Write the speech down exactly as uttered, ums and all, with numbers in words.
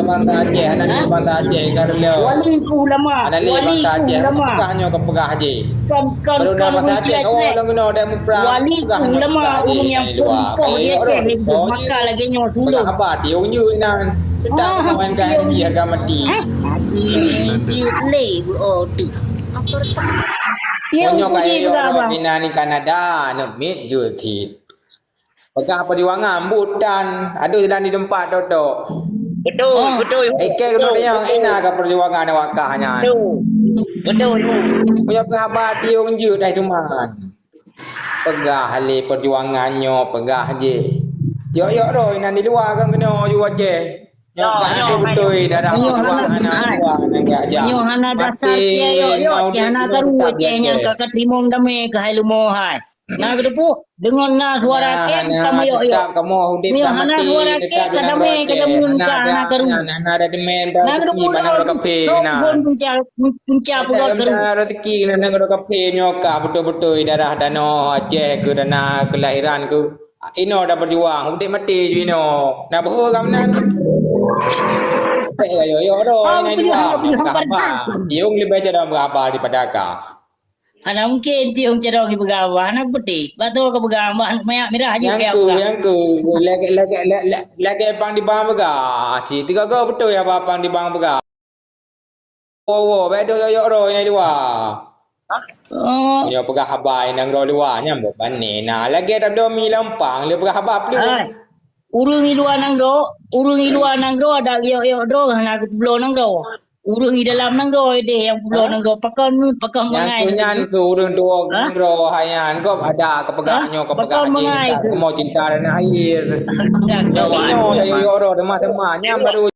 bansa-bansa Aceh, hana lé bansa Aceh ka reuloh. Wali ku ulama, hana lé bansa Aceh, peugah nyoe ka peugah jih. Kan, kan, baru kan nama ureueng saja kira kau jelek. Orang kena ada muprah. Wali peugah nyoe ulama, peugah ureueng nyang di luar. Pun di Aceh, eh, lagi maka lagi nyoe sulung. Peugah apa ti ureueng jeuet nan. Tetap main kat dia harga mati. Eh, mati jeuet lé, oh, tu. Dia puji juga, abang. Ina ni Kanada, nak mit jeuet cit. Peugah perjuangan butan, aduh jalan di tempat tok-tok. Betul, betul. Eke kena yang ina ke perjuangan awak kah nyan. Betul. Betul. Punya peugah haba tiung jeuet dah cuman. Peugah lé perjuangan nyoe, peugah jih. Yok-yok roh inan di luwa kan kena ju Aceh. Nyoe kan betul-betul darah perjuangan anak luwa nang gak jak. Nyoe hana dasar cie yok-yok, cie hana karu Aceh nyang ka katrimong damé keuhai leumo hai. Na geuteupeue, deungon na suara kèe ka meuyok-yok. Meunyoe hana suara kèe ka damé ka jameun ka hana karu. Na geuteupeue, na geuteupeue. Sok phôn punca, punca peugah karu. Rezeki na nanggroe kaphé nyoe ka beutôi-beutôi darah tanoh Aceh keu dana keulahiran keu. Inoe da beujuang, udép maté ju inoe. Na beuhe gam nan. Pek ayo yo do ina dua. Nyang ka haba. Yong leubeh cadang haba daripada ka. Hana mungken tiong cedong ipeugah haba, hana peuti. Bak tu ka peugah haba, manyak mirah aju keu peugah. Nyang ku, lagèe, lagèe, lagèe, lagèe pang di bang peugah. Ci tiga go beutôi haba pang di bang peugah. Wo, wo, bèk dong yok-yok roh inan luwa. Oh. Nyoe peugah haba inan roh luwa, nyan boh bani na. Lagèe tabloe mi lampang, le peugah haba peue. Hai. Ureueng i luwa nanggroe, ureueng i luwa nanggroe adak yok-yok droe hana geupubloe nanggroe. Ureueng i dalam nanggroe deh nyang publoe nanggroe. Pakon, pakon mangai. Nyan keu ureueng tuwo nanggroe hai nyan. Gob ada keupeugah nyoe keupeugah jih. Pakon mangai keu. Kamoe cinta tanah air. Nyoe da yok-yok droe teuma-teuma. Nyan baru